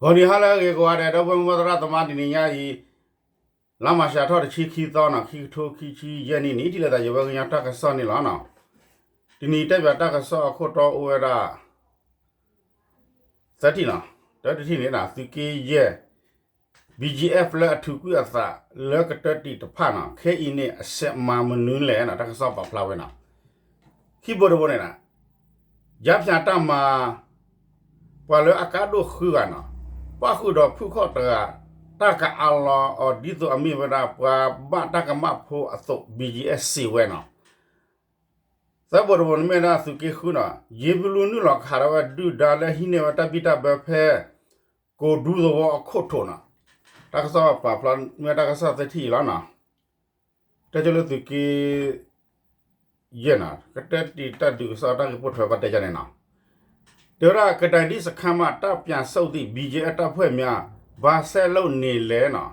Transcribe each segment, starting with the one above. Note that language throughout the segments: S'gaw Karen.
ဂီၤနံၤဟါလၢအဂ့ၤကိးဂၤဒဲး ဒီပုၢ်ဝဲၢ်မုၢ်သရၣ်သမါ တနံၤညါအံၤ လါမၢ်ၡးထီၣ်တဆံခံသီနီၤ ခံကထိခံဆံယဲၢ်နံၣ်န့ၣ် ထံၣ်လိာ်သးယဝဲကညီတၢ်ကစီၣ်န့ၣ်လီၤနီၤ. တနံၤတဲပၠးတၢ်ကစီၣ်အခိၣ်တီအိၣ်ဝဲဒၣ် သၢထံၣ်နီၤ, တၢတထံၣ်န့ၣ် သုးက့ယဲၢ် ဘံၣ်ကၠံၣ်အဲၣ်ဖ် လၢကတၢၢ်တံၢ်တဖၣ်နီၤ ခဲအံၤန့ၣ် အဆဲးမၤမနုၤလဲၣ်နီၤ တၢ်ကစီၣ်ပာ်ဖျါဝဲနီၤ. ခံဘိတဘိန့ၣ် ယါဖၠးတၢ်မၤ ပှၤလၢအကါဒိၣ်ဃုဂၤနီၤ ပၣ်ဃုာ်ဒီးဖုၣ်ခီၣ်တဂၤ တၢ်ကအးလီၤအီၤဒ်သိးအမ့ၢ်ဝဲဒၣ် ပှၤဘၣ်တၢ်ကမၣ်ဖိအသိး ဘံၣ်ကၠံၣ်အဲၣ်ဖ် စံးဝဲနီၤ. သၢဘိတဘိန့ၣ်မ့ၢ်ဝဲဒၣ်သုးက့ဃုနီၤ ယ့ဘလူနုာ်လီၤခးထီၣ်ဝဲဒုၣ်ဒါလၢဟံးန့ၢ်ဝဲတၢ်ဘံၣ်တၢ်ဘၢဖဲ ကိးဒူသဝီအခိၣ်ထိးနီၤ. တၢ်ကစီၣ်ပာ်ဖျါမ့ၢ်တၢ်ကစီၣ်သၢထံၣ်အံၤလီၤနီၤ. တဲကၠိလၢသုးက့ ယဲၢ်နီၤ ကတၢၢ်တံၢ်တၢ်ဒုးကစီၣ်တၢ်ဂ့ၢ်ပိာ်ထွဲဘၣ်တဲကၠိန့ၣ်နီၤ. တဲဝဲဒၣ် ကဒဲဒံစခါမး တပ်ပြန်ဆုတ်သည် ဘံၣ်ကၠံၣ်အဲၣ်ဖ်တပ်ဖွဲ့များ ဘာဆက်လုပ်နေလဲနီၤ.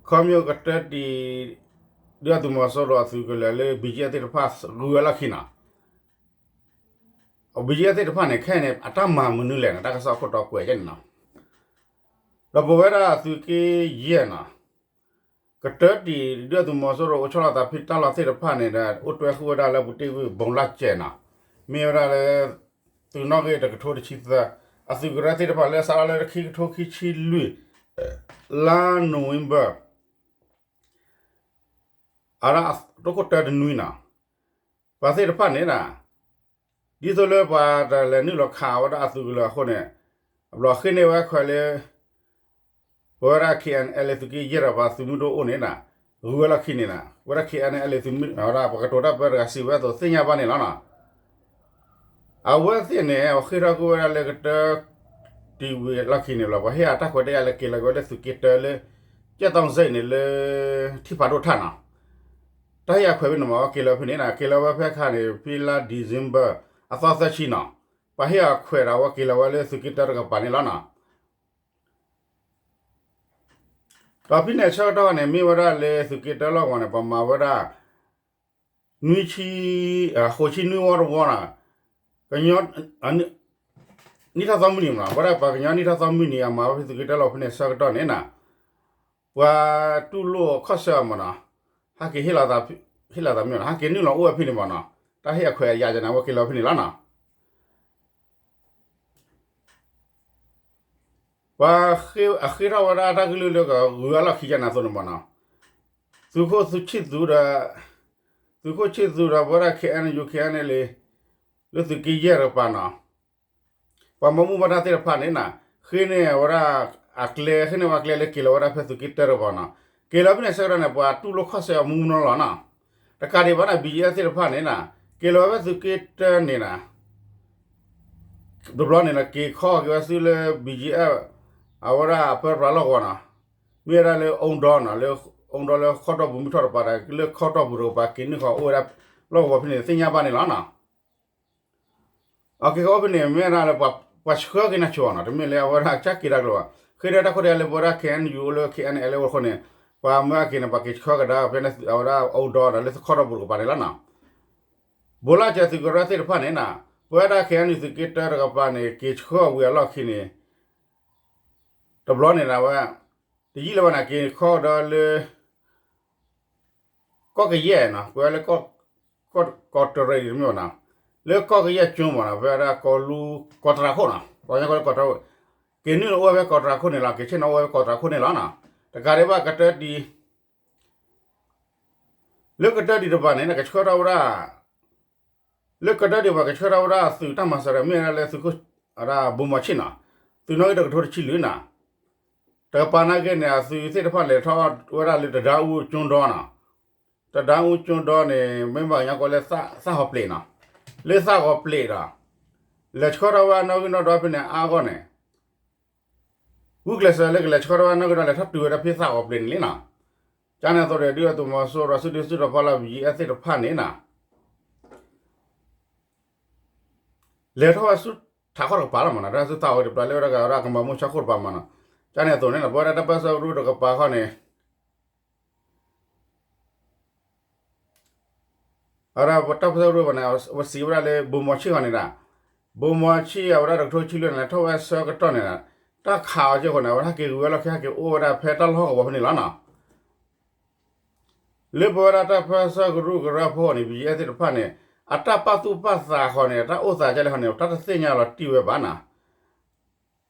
ခီမ့ၢ်ကတၢၢ်တံၢ် ဒုၣ်ဒါသုးမီၤစိရိၤအသုးကလၢၤလၢ ဘံၣ်ကၠံၣ်အဲၣ်ဖ်သ့ၣ်တဖၣ် ဂုၤဝဲလီၢ်ခံနီၤ. ဘံၣ်ကၠံၣ်အဲၣ်ဖ်သ့ၣ်တဖၣ်န့ၣ် ခဲအံၤန့ၣ် အတၢ်မၤမနုၤလဲၣ်နီၤ တၢ်ကစီၣ်အခိၣ်တီကွဲးကဲန့ၣ်နီၤ. ဒီးပဝဲဒၣ်သုးက့ယဲၢ်နီၤ ကတၢၢ်တံၢ်ဒုၣ်ဒါသုးမီၤစိရိၤအိၣ်ဆီလီၤသးဖဲတၢ်လီၢ်သ့ၣ်တဖၣ်န့ၣ်ဒီး အိၣ်တွဲဃုာ်ဝဲဒၣ်လၢပူၤတ့ၢ်ဝံၣ်ဘုံလၢ်ကဲးနီၤ. မ့ၢ်ဝဲဒၣ်လၢ သုးနီၣ်ဂံၢ်တကထိတဆံသၢ အသုးကရၢသ့ၣ်တဖၣ်လၢအစးထီၣ်လၢခံကထိခံဆံလွံၢ် လါနိၣ်ဝ့ဘၢၣ် အဒၣ်တိခိၣ်တၢတနွံနီၤ. ပှၤသ့ၣ်တဖၣ်န့ၣ်နီၤ ဒ်သိးလၢပှၤတလဲၤနုာ်လီၤခးဝဲဒၣ်အသုးကလၢၤအဃိန့ၣ် အဘျီဃ့န့ၢ်ဝဲခွဲးလၢ ပဝဲဒၣ် KNLA သုးက့ယဲၢ်ဒီးပှၤသုးမုၢ်ဒိၣ်အိၣ်န့ၣ်နီၤ ဂုၤဝဲလီၢ်ခံန့ၣ်နီၤ ဝဲဒၣ် KNLA သုးမုၢ်ဒိၣ် ပှၤကတိၤတၢ်ပၢတဂၤစံးဝဲအသိးသ့ၣ်ညါဘၣ်န့ၣ်လီၤနီၤ. အဝဲသ့ၣ်န့ၣ် အဃ့ထီၣ်ကွံာ်ဝဲဒၣ်လၢကတၢၢ် တံၢ်ဝံၤလီၢ်ခံန့ၣ်လီၤ ပှၤဟ့ၣ်အတၢ်ခွဲးတၢ်ယာ်လၢက့ၤလီၤက့ၤဝဲလၢသုးက့တၢလၢ ကၠဲၣ်သီစ့ၣ်န့ၣ်လၢ ထံဖးဒိၣ်ထၣ်နီၤ. တၢ်ဟ့ၣ်အခွဲးဖဲန့ၣ်မ့ၢ်ဝဲက့ၤလီၤဖဲန့ၣ်နီၤ က့ၤလီၤဝဲဖဲခါန့ၣ် ဖဲလါ December အသီသၢဆံနီၤ ပှၤဟ့ၣ်အခွဲးဒီးဝဲက့ၤလီၤဝဲလၢသုးက့တၢတကပၤန့ၣ်လီၤနီၤ. ဒီးဖဲန့ၣ်ဆၢကတီၢ်န့ၣ် မ့ၢ်ဝဲဒၣ်လၢသုးက့တၢလီၢ်ကဝီၤန့ၣ် ပှၤမၤဝဲဒၣ် နွံဆံ ဃိးဆံနွံဝီတဝီနီၤ ကညီ နံၣ်ထီၣ်သီမုၢ်နံၤမနီၤ ပဝဲဒၣ်ပှၤကညီနံၣ်ထီၣ်သီမုၢ်နံၤ အမၤဝဲဖဲသုးက့တၢလီၢ်ဖဲန့ၣ်ဆၢကတီၢ်န့ၣ်နီၤ ပှၤတူၢ်လိာ်ခီၣ်ဆၢအမနီၤ ဟဲက့ၤဟ့ၣ်လီၤသး ဟ့ၣ်လီၤသးမ့ၢ်နီၤ ဟဲက့ၤနုာ်လီၤအိၣ်ဝဲဖဲန့ၣ်မနီၤ တၢ်ဟ့ၣ်အခွဲးအယာ်ယၤန့ၣ် အဝဲက့ၤလီၤဖဲန့ၣ်လီၤနီၤ. ပှၤအဃ့ထီၣ်ဝဲဒၣ်တၢ်ကလုၢ်လၢကဂုၤအလီၢ်ခံယၤန့ၣ်အသိးန့ၣ်မနီၤ သုးခိၣ်ဆံၣ်သူဒီး သုးခိၣ်ဆံၣ်သူဒီးပဝဲဒၣ် KNU KNLA လၢသုးက့ယဲၢ်တကပၤနီၤ ပှၤဘၣ်မူဘၣ်ဒါသ့ၣ်တဖၣ်န့ၣ်နီၤ ဃ့န့ၢ်ဝဲဒၣ်အကျဲ ဃ့န့ၢ်ဝဲအကျဲလၢက့ၤလီၤဝဲဒၣ်ဖဲသုးက့တၢတကပၤနီၤ က့ၤလီၤဖဲန့ၣ်ဆၢကတီၢ်န့ၣ် ပှၤတူၢ်လိာ်ခီၣ်ဆၢအမူမနီၤလီၤနီၤ တကးဒံးဘၣ်န့ၣ် ဘံၣ်ကၠံၣ်အဲၣ်ဖ်သ့ၣ်တဖၣ်န့ၣ်နီၤ က့ၤလီၤဝဲဖဲသုးက့တၢန့ၣ်နီၤ တဘျီန့ၣ်နီၤ က့ၤခီက့ၤဝဲဆူလၢ ဘံၣ်ကၠံၣ်အဲၣ်ဖ် အဝဲဒၣ်အပၢပြးလီၢ်ကဝီၤနီၤ မ့ၢ်ဝဲဒၣ်လၢအူဒီနီၤ လၢအူဒီလၢခီတီၢ်ပူၤမုၢ်ထီၣ်တကပၤဒီး လၢခီတီၢ်ပူၤတကပၤ က့ၤနုာ်ဃီအိၣ်ဝဲဒၣ်လီၢ်ကဝီၤဖဲန့ၣ် သ့ၣ်ညါဘၣ်န့ၣ်လီၤနီၤ အက့ၤကီၢ်ဖဲန့ၣ် မ့ၢ်ဝဲဒၣ်လၢ ပှၤဆှၢက့ၤနၤဆိနီၤ တမ့ၢ်လၢအဝဲဒၣ်ကစၢ်က့ၤတၢ်ကျိၤဘၣ် ဃ့ဒီးတၢ်ခိၣ်တယၢ်လၢပဝဲဒၣ် KNU အိၣ်လၢ KNLA အိၣ်အဃိန့ၣ် ပှၤမၢအက့ၤန့ၣ် ပှၤက့ၤဆှၢကဒါဖဲန့ၣ် အဝဲဒၣ်အူဒီဒီးလၢခီတီၢ်ပူၤတကပၤန့ၣ်လီၤနီၤ ဘိလၢကၢၤသုးကရၢသ့ၣ်တဖၣ်န့ၣ်နီၤ ပဝဲဒၣ် KNU သုးက့တၢတကပၤန့ၣ် က့ၤဆှၢဝံၤအလီၢ်ခံန့ၣ် တဘျီန့ၣ်ဒၣ်ဝဲ တယံာ်လၢၤဘၣ်န့ၣ် က့ၤခီဒီးလၢ ကီၢ်ကယဲၢ်နီၤ ပဝဲလၢ ကီၢ်တရံးတမ့ၢ်ဘၣ်နီၤ လၢကီၢ်ကယဲၢ်ကၠိမ့ၢ်နီၤ ပဝဲဒၣ်ကီၢ်လူ ကီၢ်တရးခိၣ်နီၤ ပှၤကညီကီၢ်လၢကီၢ်တရးခိၣ် က့ၤနုာ်လီၤအိၣ်ဝဲဖဲကီၢ်တရးခိၣ်န့ၣ်လီၤ က့ၤဆ့ၣ်နီၤအိၣ်ဝဲဖဲကီၢ်တရးခိၣ်န့ၣ်လီၤနီၤ တကးဒံးဘၣ်ကတၢၢ်တံၢ် လၢကတၢၢ်တံၢ်တကပၤန့ၣ် ကဆှၢထီၣ်ဝဲဒၣ် လၢကတၢၢ်တံၢ်ပှၤကဆှၢထီၣ်ဝဲဒၣ်သုးတၢ်မၤစၢၤဒီး မ့ၢ်ဝဲဒၣ်လၢသုးခိၣ် အဝဲဒၣ်ဘိမီၤဆံၣ်နီၤ သုးနီၣ်ဂံၢ်တကထိတဆံလွံၢ်နီၤ တကပၤနာ်က့န့ၣ် အသုးသ့ၣ်တဖၣ်လဲၤထီၣ်ဝဲဒၣ်လၢတဒါအူကၠိဒီနီၤ တဒါအူကၠိဒီန့ၣ် မ့ၢ်ဘၣ်ကညီကီၢ်လၢသၣ်ဂီၤပျံးနီၤ လၢသၣ်ဂီၤပျံးဒီး လဲၤဆှၢထီၣ်ဝဲနီၣ်ဂံၢ်နီၣ်ဒွးဖဲန့ၣ်အါဂီၢ်န့ၣ် ဂုာ်ကျဲးစၢးလၢကလဲၤဆှၢထီၣ်ဝဲနီၣ်ဂံၢ်နီၣ် လဲၤထီၣ်တုၤဝဲဒၣ်ဖဲသၣ်ဂီၤပျံးန့ၣ်လံနီၤ ကန့ၣ်အသိးဒီး ဒုၣ်ဒါသုးမီၤစိရိၤ စုဒုၣ်စုတီၤဖီလာ် ဘံၣ်ကၠံၣ်အဲၣ်ဖ်သ့ၣ်တဖၣ်န့ၣ်နီၤ လဲၤထီၣ်ဝဲဆူထးခီၣ်တကပၤလီၤမနီၤ တၢ်ဆူသးဝဲတပျၢ်လၢဝဲဒၣ်ကဝဲဒၣ်ကမၤမူဆါခိၣ်တကပၤမနီၤ ကန့ၣ်အသိးန့ၣ်နီၤ ပဝဲဒၣ်တၢ်ပၢဆှၢကရူၢ်တကပၤခီန့ၣ် အဝဲဒၣ်တၢ်ပၢဆှၢကရူၢ်ဘၣ်န့ၣ် အဝဲစံးဝဲဒၣ်လၢ ဘိမီၤဆံၣ်ဃီန့ၣ်ဒၣ် ဘိမီၤဆံၣ်အဝဲဒၣ်တကထိဆံလွံၢ်န့ၣ် ထီၣ်ဝဲဆၢကတီၢ်န့ၣ်ဒၣ် တၢ်ခးအီၤက့ၢ်အဃိန့ၣ် အဝဲဟဲက့ၤဂုၤဝဲလီၢ်ခံ ဟဲက့ၤအိၣ်ဝဲဒၣ်ဖဲတၢ်လီၢ်ကဝီၤဖဲန့ၣ်လီၤနီၤ. လၢပဝဲဒၣ်တၢ်ပၢၢ်ဆၢကရူၢ်ကရၢဖိန့ၣ် ဘံၣ်ကၠံၣ်အဲၣ်သ့ၣ်တဖၣ်န့ၣ် အတၢ်ပာ်သူၣ်ပာ်သးဃီန့ၣ် တၢ်အိၣ်သးကလဲၣ်ဃီန့ၣ် တၢ်တသ့ၣ်ညါလီၤတံၢ်ဝဲဘၣ်နီၤ.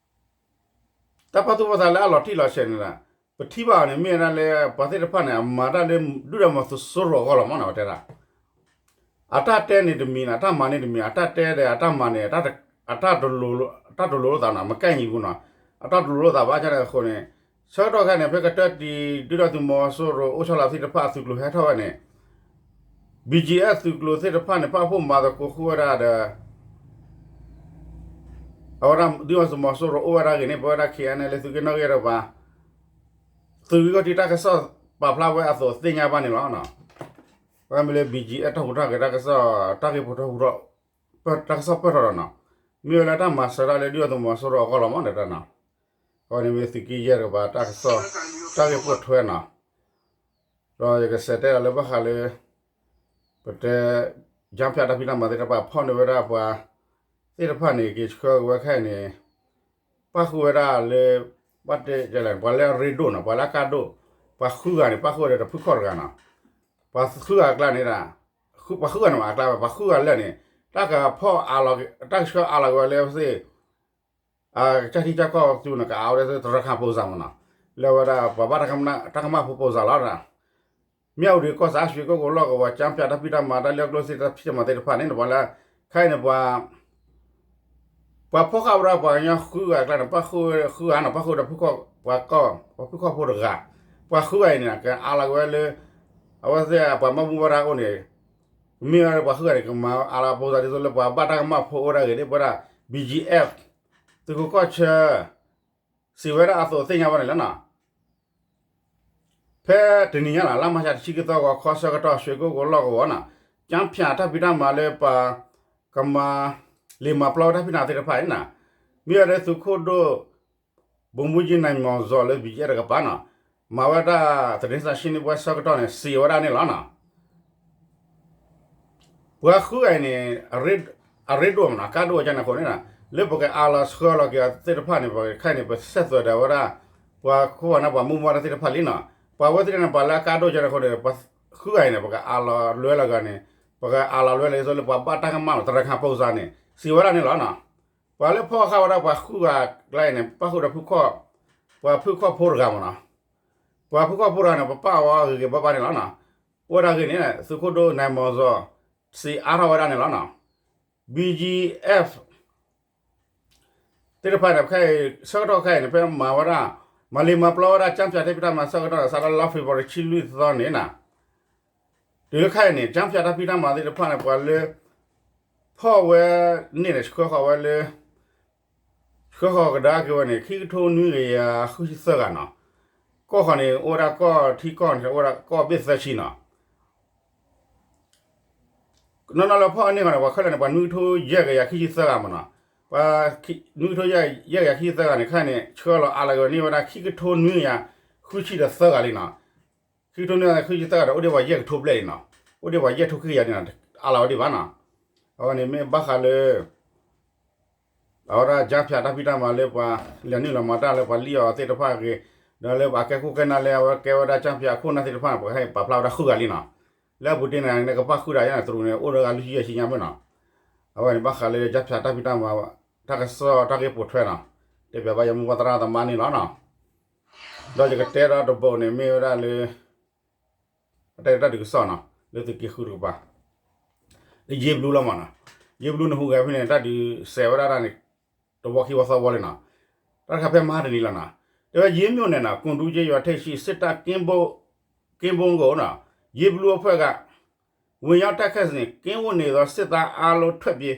တၢ်ပာ်သူၣ်ပာ်သးလၢအလီၤတံၢ်လီၤဆဲးန့ၣ်ဒီး ပထံၣ်ဘၣ်အီၤန့ၣ် မ့ၢ်ဝဲဒၣ်လၢ ပှၤသ့ၣ်တဖၣ်န့ၣ် အမၤတၢ်လၢ ဒုၣ်ဒါသုးမီၤစိရိၤအဂီၢ်လီၤမးနီၤ ပတဲဒၣ် အတၢ်တဲန့ၣ်တမံၤနီၤ အတၢ်မၤန့ၣ်တမံၤ အတၢ်တဲဒီးအတၢ်မၤန့ၣ် အတၢ်တလိၤလိာ်သးနီၤ မကဲၣ်ညီပူၤနီၤ အတၢ်တလိၤလိာ်သးဘၣ်ကန့ၣ်အဃိန့ၣ် ဆၢကတီၢ်ခဲအံၤန့ၣ် ဖဲကတၢၢ်တံၤ ဒုၣ်ဒါသုးမီၤစိရိၤအိၣ်ဆီလီၤသ့ၣ်တဖၣ်အသုးကျိၤဟဲထီၣ်ဝဲန့ၣ် ဘံၣ်ကၠံၣ်အဲၣ်သုးကျိၤသ့ၣ်တဖၣ်န့ၣ် ပာ်ဖှိၣ်မၤသကိးဃုာ်ဝဲဒၣ်ဒီး အဝဲဒၣ်ဒုၣ်ဒါသုးမီၤစိရိၤအိၣ်ဝဲဒၣ်ဂ့ၤန့ၣ် ပဝဲဒၣ် ခ့ၣ်အဲၣ်အဲၣ်လၢသုးက့နီၣ်ဂံၢ်တကပၤ သုးဂံၢ်ခီၣ်ထံးတၢ်ကစီၣ်ပာ်ဖျါဝဲအသိးသ့ၣ်ညါဘၣ်န့ၣ်လီၤ. ပမ့ၢ်လၢ ဘံၣ်ကၠံၣ်အဲၣ် တၢ်ဟူးတၢ်ဂဲၤတၢ်ကစီၣ် တၢ်ဂ့ၢ်ပိာ်ထွဲဟူးထီၣ် တၢ်ကစီၣ်ပၢၢ်ထီၣ်ဒီးနီၤ မ့ၢ်ဝဲလၢတၢ်မၤစၢၤတၢ်လၢဒုၣ်ဒါသုးမီၤစိရိၤအဂီၢ်လီၤမးဒီးတၢ်နီၤ အဝဲန့ၣ်မ့ၢ်သုးက့ယဲၢ်တကပၤ တၢ်ကစီၣ် တၢ်ဂ့ၢ်ပိာ်ထွဲနီၤ ဒီးယကစံးတဲဒီးလၢဘၣ်ဃးလၢ ပတဲ ကၠၢဖၠးတၢ်ဖံးတၢ်မၤသ့ၣ်တဖၣ်ဖီၣ်န့ၢ်ဝဲဒၣ်ပှၤသ့ၣ်တဖၣ်န့ၣ် က့ၤဆှၢက့ၤဝဲခဲအံၤန့ၣ် ပၣ်ဃုာ်ဝဲဒၣ်လၢ ဘၣ်တဲလဲၣ် ပှၤလၢအရ့ဒိၣ်နီၤ ပှၤလၢအကါဒိၣ် ပှၤဃုဂၤန့ၣ် ပၣ်ဃုာ်ဝဲဒီးတဖုခီၣ်တဂၤနီၤ ပှၤဃုဂၤအကျါန့ၣ် ပှၤဃုဂၤန့ၣ်မးအကျါဝဲ ပှၤဃုဂၤလၢာ်န့ၣ် တၢ်ကဖီၣ်အါလီၤ တၢ်ကဆှၢအါလီၤက့ၤဝဲလၢသ့ၣ် ကၠၢထံကၠၢကီၢ်သူန့ၣ် ကအါဝဲဒၣ်သ့ၣ် တရခၢၣ် ပုံစံ မးနီၤ လၢဝဲဒၣ် ပှၤဘၣ်တၢ်ကမၣ်ဖိ ပုံစံ လီၤ မ့ၢ်အူဒံးကီၢ်ဆၣ် ရွှေကုက္ကို လီၢ်ကဝီၤ ကၠၢဖၠးတၢ်ဖံးတၢ်မၤ တၢ်လၢအကျိၣ်စ့ တၢ်ဖံးတၢ်မၤသ့ၣ်တဖၣ်န့ၣ် ပှၤလၢ ခဲအံၤန့ၣ် ပှၤ ပှၤဖီၣ်ဃာ်ဝဲဒၣ်ပှၤကညီဃုဂၤအကျါန့ၣ် ပၣ်ဃုာ်ဃုဂၤနီၤ ပၣ်ဃုာ်ဒီးဖုခီၣ် ပှၤကီၢ် ပှၤဖုခီၣ်ဖိတဂၤ ပှၤဃုဂၤအံၤန့ၣ် ကအါလီၤက့ၤဝဲလၢ အဝဲသ့ၣ်ပှၤဘၣ်မူဘၣ်ဒါအိၣ်န့ၣ် မ့ၢ်ဝဲပှၤဃုဂၤန့ၣ် ကမၤအါလီၤ ပုံစံ ဒ်သိးလၢပှၤဘၣ်တၢ်ကမၣ်ဖိအိၣ်ဝဲဒၣ်ဂ့ၤန့ၣ် ပဝဲဒၣ် ဘံၣ်ကၠံၣ်အဲၣ် သုးခိးကီၢ်ဆၢ စံးဝဲဒၣ်အသိးသ့ၣ်ညါဘၣ်န့ၣ်လီၤနီၤ. ဖဲတနံၤညါနီၤ လါမၢ်ၡး တဆံခံသီ ဂီၤခီဆၢကတီၢ် ရွှေကုက္ကို လီၢ်ကဝီၤနီၤ ကၠၢဖၠးတၢ်ဖံးတၢ်မၤလၢပှၤ ကမၤ လံာ်မၤပျီဝဲတၢ်ဖံးတၢ်မၤသ့ၣ်တဖၣ်အံၤနီၤ မ့ၢ်ဝဲလၢသုးခိၣ်ဒိၣ် ဗိုလ်မှူးကြီး နိုင်မောင်ဇော် လၢ ဘံၣ်ကၠံၣ်အဲၣ် တကပၤနီၤ မၤဝဲဒၣ်သတင်းစာရှင်းလင်းပွဲဆၢကတီၢ်န့ၣ် စံးဝဲဒၣ်န့ၣ်လီၤနီၤ. ပှၤဃုဂၤအံၤန့ၣ် အရ့ဒိၣ်မးနီၤ ကါဒိၣ်အကန့ၣ်အဃိန့ၣ် လၢပကအါလီၤဆှၢလီၤက့ၤအီၤသ့ၣ်တဖၣ်န့ၣ် ပခဲအံၤန့ၣ် ပစဲးသွဲးဒီးဝဲဒၣ် ပှၤခိၣ်ပှၤနၢ် ပှၤမူဘၣ်ဒါသ့ၣ်တဖၣ်လံနီၤ. ပှၤဝဲသ့ၣ်န့ၣ် ပှၤလၢအကါဒိၣ်ကန့ၣ်အဃိန့ၣ် ပှၤဃုဂၤအံၤန့ၣ် ပကအါလီၤလွဲလီၤက့ၤန့ၣ် ပကအါလီၤလွဲလီၤက့ၤလၢပှၤဘၣ်တၢ်ကမၣ်လီၤ တရခၢၣ် ပုံစံ န့ၣ် စံးဝဲဒၣ်န့ၣ်လီၤနီၤ. ပှၤလၢဖီၣ်ဃာ်ဝဲဒၣ်ပှၤဃုဂၤအကျါအံၤန့ၣ် ပၣ်ဃုာ်ဒီးဖုခီၣ် ပှၤဖုခီၣ်ဖိတဂၤမးနီၤ. ပှၤဖုခီၣ်ဖိတဂၤန့ၣ် ပပာ်ဝဲအဂ့ၤဂ့ၤဘၣ်ဘၣ်န့ၣ်လီၤနီၤ. အိၣ်ဝဲဒၣ်ဂ့ၢ်န့ၣ် သုးခိၣ်ဒိၣ် နိုင်မောင်ဇော် စံးအါထီၣ်ဝဲဒၣ်န့ၣ်လီၤနီၤ. ဘံၣ်ကၠံၣ်အဲၣ် သ့ၣ်တဖၣ်န့ၣ် ခဲအံၤ ဆၢကတီၢ်ခဲအံၤန့ၣ် ဖဲမၤဝဲဒၣ် မၤလံာ်မၤပျီဝဲဒၣ် ကၠၢဖၠးတၢ်ဖံးတၢ်မၤဆၢကတီၢ်န့ၣ် စးထီၣ်လါဖ့ၤဘြူၤအါရံၤ တဆံလွံၢ်သီန့ၣ်နီၤ တုၤလၢခဲအံၤန့ၣ် ကၠၢဖၠးတၢ်ဖံးတၢ်မၤသ့ၣ်တဖၣ်န့ၣ် ပှၤလၢ ဖီၣ်ဝဲန့ၣ်န့ၣ် ဆှၢဃီၤဝဲလၢ ဆှၢဃီၤကဒါက့ၤဝဲန့ၣ် ခံကထိနွံကယၤဃုဆံသၢဂၤနီၤ. ကီၢ်ဃီန့ၣ် အိၣ်ဝဲဒၣ်ကီၢ်ထံကီၢ်န့ၣ် အိၣ်ဝဲဒၣ်ကီၢ်ဘ့ၣ်သၢဆံနီၤ. နီၢ်နီၢ်လၢဖီၣ်အန့ၢ်ဃီန့ၣ် ပှၤခဲလၢာ်န့ၣ် ပှၤနွံကထိယဲၢ်ကယၤခံဆံသၢဂၤမးနီၤ. ပှၤ နွံကထိယဲၢ်ကယၤခံဆံသၢဂၤန့ၣ် ခဲအံၤန့ၣ် ဆှၢလီၤအါလီၤက့ၤန့ၢ်ဝဲဒၣ် ခံကထိနွံကယၤဃုဆံဒီးသၢဂၤလံနီၤ. ခံကထိနွံကယၤဃုဆံသၢဂၤဒီး အိၣ်ဒံးပှၤယဲၢ်ကထိဘျဲၣ်လံနီၤ. အိၣ်ဒံးပှၤယဲၢ်ကထိခံကယၤန့ၣ်နီၤ အါလီၤဝဲဒံးဘၣ်နီၤ. အဝဲန့ၣ်မ့ၢ်ဘၣ်ဃးလၢ အဝဲဒၣ်ကၠၢဖၠးတၢ်ဖံးတၢ်မၤလၢပှၤလဲၤနုာ်လီၤမၤတၢ်လၢပှၤလံၣ်အီၤသ့ၣ်တဖၣ်အဂ့ၢ်, ဒီးလၢပှၤကဲခိၣ်ကဲနၢ်လၢအဝဲကဲဝဲဒၣ်ကၠၢဖၠးအခိၣ်နၢ်သ့ၣ်တဖၣ်န့ၣ် ပှၤခဲအံၤပာ်ဖျါဝဲဒၣ်ဃုဂၤလံနီၤ. လၢအပူၤတ့ၢ်န့ၣ် နကဘၣ်ဃုဒၣ်ယဲၢ်န့ၣ် တရူးန့ၣ် အိၣ်ဒီးဂၤလွံၢ်ဆံယဲၢ်ဆံညါမ့ၢ်နီၤ. အဝဲန့ၣ်ဘၣ်ဃးလၢကၠၢဖၠးတၢ်ဖံးတၢ်မၤ တၢ်ကစီၣ်တၢ်ဂ့ၢ်ပိာ်ထွဲနီၤ. တဲပၠးဘၣ်ယမိၢ်ပှၢ်သရၣ်သမါန့ၣ်လီၤနီၤ. ဒီးယကတဲဒီးတဘိန့ၣ်မ့ၢ်ဝဲဒၣ်လၢ အတၢ်ဒုးကစီၣ်နီၤ လၢသုးက့ဃုတကပၤ လၢယ့ဘလူလီၤမးနီၤ. ယ့ဘလူနဟူးဂဲၤဖဲန့ၣ် တၢ်ဒုးစဲးဝဲဒၣ်န့ၣ် တဝီခံဝီသီဝီလံနီၤ. တၢ်တခါဖဲမဟါတနံၤလီၤနီၤ. တဲဝဲယ့ၤမြို့နယ်နီၤ ကုန်းဒူကျေးရွာထိပ်ရှိ စစ်တပ်ကင်းပုန်း ကင်းပုန်းကိုနီၤ ယ့ဘလူအဖွဲ့က ဝင်ရောက်တိုက်ခိုက်စဉ် ကင်းဝတ်နေသော စစ်သားအားလုံး ထွက်ပြေး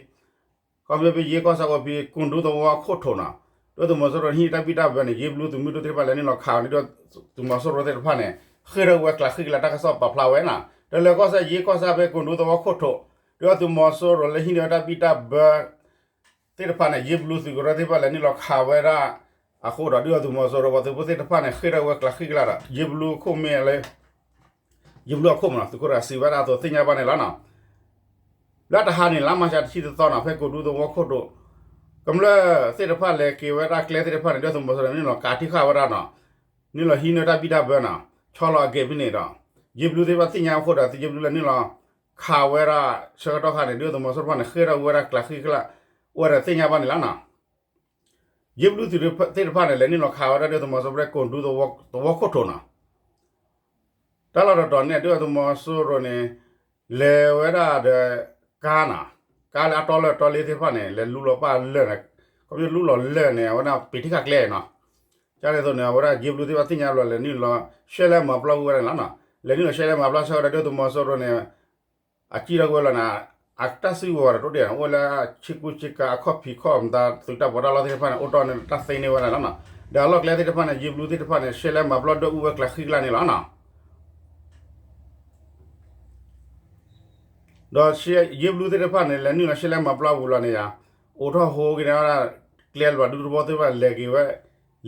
ခီဖျိဖဲယ့ကီၢ်ဆၣ်ကီၢ်ဖံ ကုန်းဒူသဝီခိၣ်ထိးနီၤ. ဒုၣ်ဒါသုးမီၤစိရိၤဟံးန့ၢ်တၢ်ဘံၣ်တၢ်ဘၢန့ၣ် ယ့ဘလူသုးမုၢ်ဒိၣ်သ့ၣ်တဖၣ်လဲၤနုာ်လီၤခးအီၤန့ၣ် ဒုၣ်ဒါသုးမီၤစိရိၤသ့ၣ်တဖၣ်န့ၣ် ဃ့ၢ်ထီၣ်ဝဲကျးဃ့ၢ်ကျါတၢ်ကစီၣ်ပာ်ဖျါဝဲနီၤ. တလၢၤကီၢ်စဲၣ် ယ့ကီၢ်ဆၣ်ဖဲကုန်းဒူသဝီခိၣ်ထိး ဒုၣ်ဒါသုးမီၤစိရိၤလၢဟံးန့ၢ်ဝဲတၢ်ဘံၣ်တၢ်ဘၢ သ့ၣ်တဖၣ်န့ၣ် ယ့ဘလူသုးကရၢသ့ၣ်တဖၣ်လဲၤနုာ်လီၤခးဝဲဒၣ်အဃိဒီး ဒုၣ်ဒါသုးမီၤစိရိၤပှၤသုးဖိသ့ၣ်တဖၣ်န့ၣ် ဃ့ၢ်ထီၣ်ဝဲကျးဃ့ၢ်ကျါဒီး ယ့ဘလူခိၣ်မ့ၢ်လၢ ယ့ဘလူအခိၣ်မးနီၤ သုးခိၣ်တဂၤစံးဝဲဒၣ်အသိးသ့ၣ်ညါဘၣ်န့ၣ်လီၤနီၤ. လၢတဟါန့ၣ် လါမၢ်ၡးတဆံတသီနီၤ ဖဲကုန်းဒူသဝီခိၣ်ထိး ကမျၢၢ်သ့ၣ်တဖၣ်လဲၤက့ၤဝဲဒၣ်ကျဲသ့ၣ်တဖၣ်န့ၣ် ဒုၣ်ဒါသုးမီၤစိရိၤန့ၣ် နုာ်လီၤကးတံၢ်ဃာ်ဝဲဒၣ်နီၤ, နုာ်လီၤဟံးန့ၢ်တၢ်ဘံၣ်တၢ်ဘၢနီၤ, ဆီလီၤအကဲးဖဲန့ၣ်ဒီး ယ့ဘလူသ့ၣ်တဖၣ်သ့ၣ်ညါအဃိဒီး ယ့ဘလူလဲၤနုာ်လီၤခးဝဲဒၣ်ဆၢကတီၢ်ခါန့ၣ် ဒုၣ်ဒါသုးမီၤစိရိၤတဖၣ်န့ၣ် ဃ့ၢ်ထီၣ်ကွံာ်ဝဲဒၣ်ကျးဃံကျး အိၣ်ဝဲဒီးသ့ၣ်ညါဘၣ်န့ၣ်လီၤနီၤ. ယ့ဘလူသုးသ့ၣ်တဖၣ်န့ၣ် လဲၤနုာ်လီၤခးဝဲဒၣ်ဒုၣ်ဒါသုးမီၤစိရိၤ ကိၣ်ဒူသဝီခိၣ်ထိးနီၤ. တၢ်လီၢ်တတီၤန့ၣ် ဒုၣ်ဒါသုးမီၤစိရိၤန့ၣ် လဲၤဝဲဒၣ်ဒီးကါနီၤ, ကါလၢအတီလၢတီလ့သ့ၣ်တဖၣ်န့ၣ် လဲၤလူလီၤပၢ်လၢာ်န့ၣ်, ခီဖျိလူလီၤလၢာ်န့ၣ် အဝဲဒၣ်ပ့ၤထံၣ်ခးကျဲနီၤ. ကန့ၣ်အသိးန့ၣ် အဝဲဒၣ်ယ့ဘလူသ့ၣ်တဖၣ်သ့ၣ်ညါဘျီ လဲၤနုာ်လီၤရှဲလဲမၤပျီကွံာ်ဝဲဒၣ်န့ၣ်လီၤနီၤ. လဲၤနုာ်လီၤရှဲလဲမၤပျီဆၢကတီၢ် ဒုၣ်ဒါသုးမီၤစိရိၤန့ၣ် အစံၣ်ထီၣ်ကွံာ်ဝဲလီၤန့ၣ် အတၢ်စုကဝဲၤဒီးတအိၣ်ဒံး အိၣ်လၢဆ့ကူဆ့ကၤ အခီၣ်ဖံးခီၣ်မတၤ သုးတၢ်ပီးတၢ်လီသ့ၣ်တဖၣ်န့ၣ် အိၣ်တီၢ်န့ၣ် တၢ်သ့န့ၢ်ဝဲဒၣ်လီၤနီၤ. ဒီးအလီၢ်ကျဲသ့ၣ်တဖၣ်န့ၣ် ယ့ဘလူသ့ၣ်တဖၣ်န့ၣ် ရှဲလဲမၤပျီဒွဲၣ်အူဝဲကျးဃံကျးန့ၣ်လီၤနီၤ. ဒီးယ့ဘလူသ့ၣ်တဖၣ်န့ၣ် လဲၤနုာ်လီၤရှဲလဲမၤပျီဝံၤလီၤန့ၣ်ယါ အိးထီၣ်ဟိက့ၤန့ၣ်ဝဲဒၣ် ကျဲလီၤဒူသဝီသ့ၣ်တဖၣ် လဲၤက့ၤဝဲ,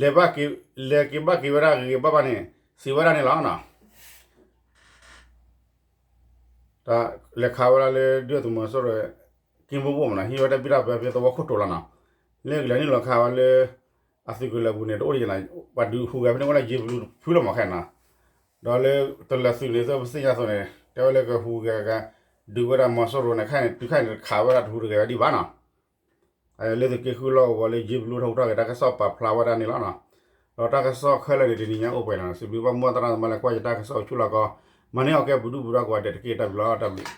လဲၤက့ၤဘၣ်က့ၤဝဲဒၣ်ဂ့ၤဂ့ၤဘၣ်ဘၣ်န့ၣ် စံးဝဲဒၣ်န့ၣ်လီၤနီၤ. တၢ်လဲၤခးဝဲဒၣ်လၢဒုၣ်ဒါသုးမီၤစိရိၤ က့ၤမိၢ်ဘိၣ်မနီၤ ဟံးဝဲတၢ်ဘံၣ်တၢ်ဘၢဖဲသဝီခိၣ်ထိးလီၤနီၤ. လၢကလဲၤနုာ်လီၤခးဝဲလၢ အသုးကလၢၤပူၤန့ၣ် တအိၣ်ဒံးနီၤ ပှၤဒုးဟူးဂဲၤဖဲန့ၣ်ဝဲလၢယ့ဘလူဖုလီၤမးခဲနီၤ. ဒီးလၢတလၢာ်သုးန့ၣ် သ့ၣ်ပသ့ၣ်ညါအသိးန့ၣ် တဲဝဲလၢကဟူးဂဲၤက ဒုးဝဲဒၣ်မီၤစိရိၤန့ၣ် ခဲအံၤန့ၣ် တုၤခဲအံၤန့ၣ် တခးဝဲဒၣ်တဟူးတဂဲၤဝဲဒံးဘၣ်နီၤ. လၢသုးက့ဃုလီၢ်ကဝီၤလၢယ့ဘလူထီၣ်ဟူးထီၣ်ဂဲၤတၢ်ကစီၣ်ပာ်ဖျါဝဲဒၣ်န့ၣ်လီၤနီၤ. ဒီးတၢ်ကစီၣ်ခဲလၢာ်န့ၣ် တနံၤညါအိၣ်ပှဲၤလီၤနီၤ. စံးဘျုးဘၣ်မိၢ်သရၣ်သမါလၢကွၢ်ယတၢ်ကစီၣ်အိၣ်ဆူၣ်လီၤကီး မၤန့ၢ်အီၤကဲပဒူၣ်ပဒီကိးဂၤဒဲးတက့ၢ်. တၢ်ဘျုး